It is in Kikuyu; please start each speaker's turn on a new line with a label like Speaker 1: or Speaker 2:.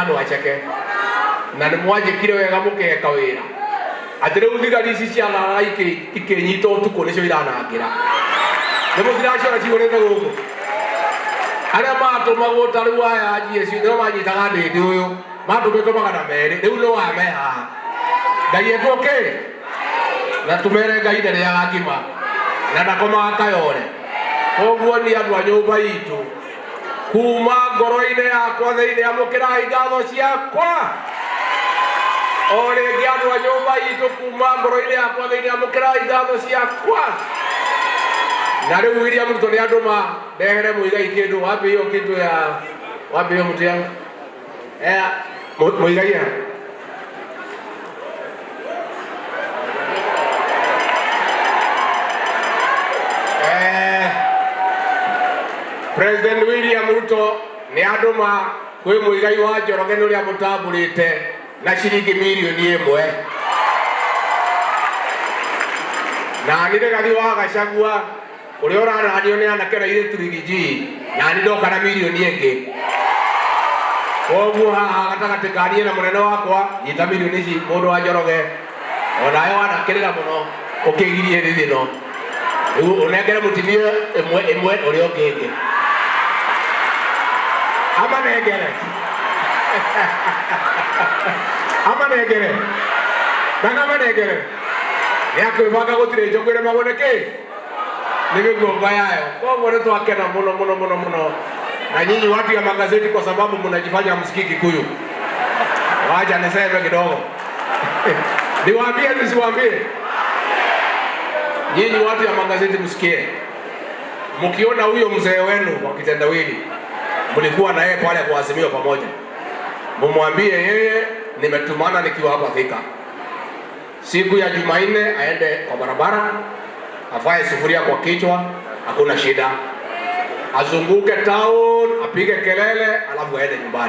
Speaker 1: Handũ haceke na nĩ mwanjĩkire wega mũkeka wĩra atĩ rĩu thigari ici ciarara ikĩnyita ũtukũ nĩcio iranangĩra. Nĩ mũtiraciona cihũrĩte gũkũ arĩa matũmagwo ta rĩu aya GSU nĩo manyitaga ndĩndĩ ũyũ matũmĩtwo 200, rĩu nĩ waya me haha. Ngai etwo kĩ na tumere Ngai ndarĩaga ngima na ndakomaga kayore. Koguo ni andũ a nyũmba itũ, kuma ngoro-inĩ yakwa thĩinĩ, amũkĩrai ngatho ciakwa. O rĩngĩ, andũ a nyũmba itũ, kuma ngoro-inĩ yakwa thĩinĩ, amũkĩrai ngatho ciakwa. Na rĩu William Ruto nĩ andũma ndehere Muigai kĩndũ. Wapi hiyo kitu ya, wapi hiyo mtu yangu? Eh, Muigai ya President William Ruto nĩ andũma kwĩ Muigai wa Njoroge nĩ ũrĩa mũtambũrĩte na ciringi 1 mirioni. Na nĩ Rigathi wa Gachagua ũrĩa ũraranio nĩ anake na airĩtu rigiji, na nĩ ndoka na 1 mirioni. Koguo haha gatagatĩ ka niĩ na mũnene wakwa, nyita mirioni ici, mũndũ wa Njoroge, onawe wanakĩrĩra mũno ũkĩgirie thĩ ĩno. Rĩu ũnengere mũtumia ĩmwe ĩmwe, ũrĩa ũngĩ ĩngĩ amanengere, amanengere ndakamanengere. Nĩ akwĩbanga gũtirĩ njũkũ ĩremagwo nĩ kĩ nĩ mĩguongo yayo. Koguo nĩ twakena mũno mũno mũno mũno. Na nyinyi watu ya magazeti, kwa sababu mnajifanya msikii Kikuyu, wacha niseme kidogo. Niwaambie nisiwaambie? Nyinyi watu ya magazeti msikie, mkiona huyo mzee wenu wa kitendawili mlikuwa na yeye pale kwa Azimio pamoja, mumwambie yeye nimetumana nikiwa hapa Thika siku ya Jumanne aende kwa barabara, avae sufuria kwa kichwa, hakuna shida, azunguke town, apige kelele, alafu aende nyumbani.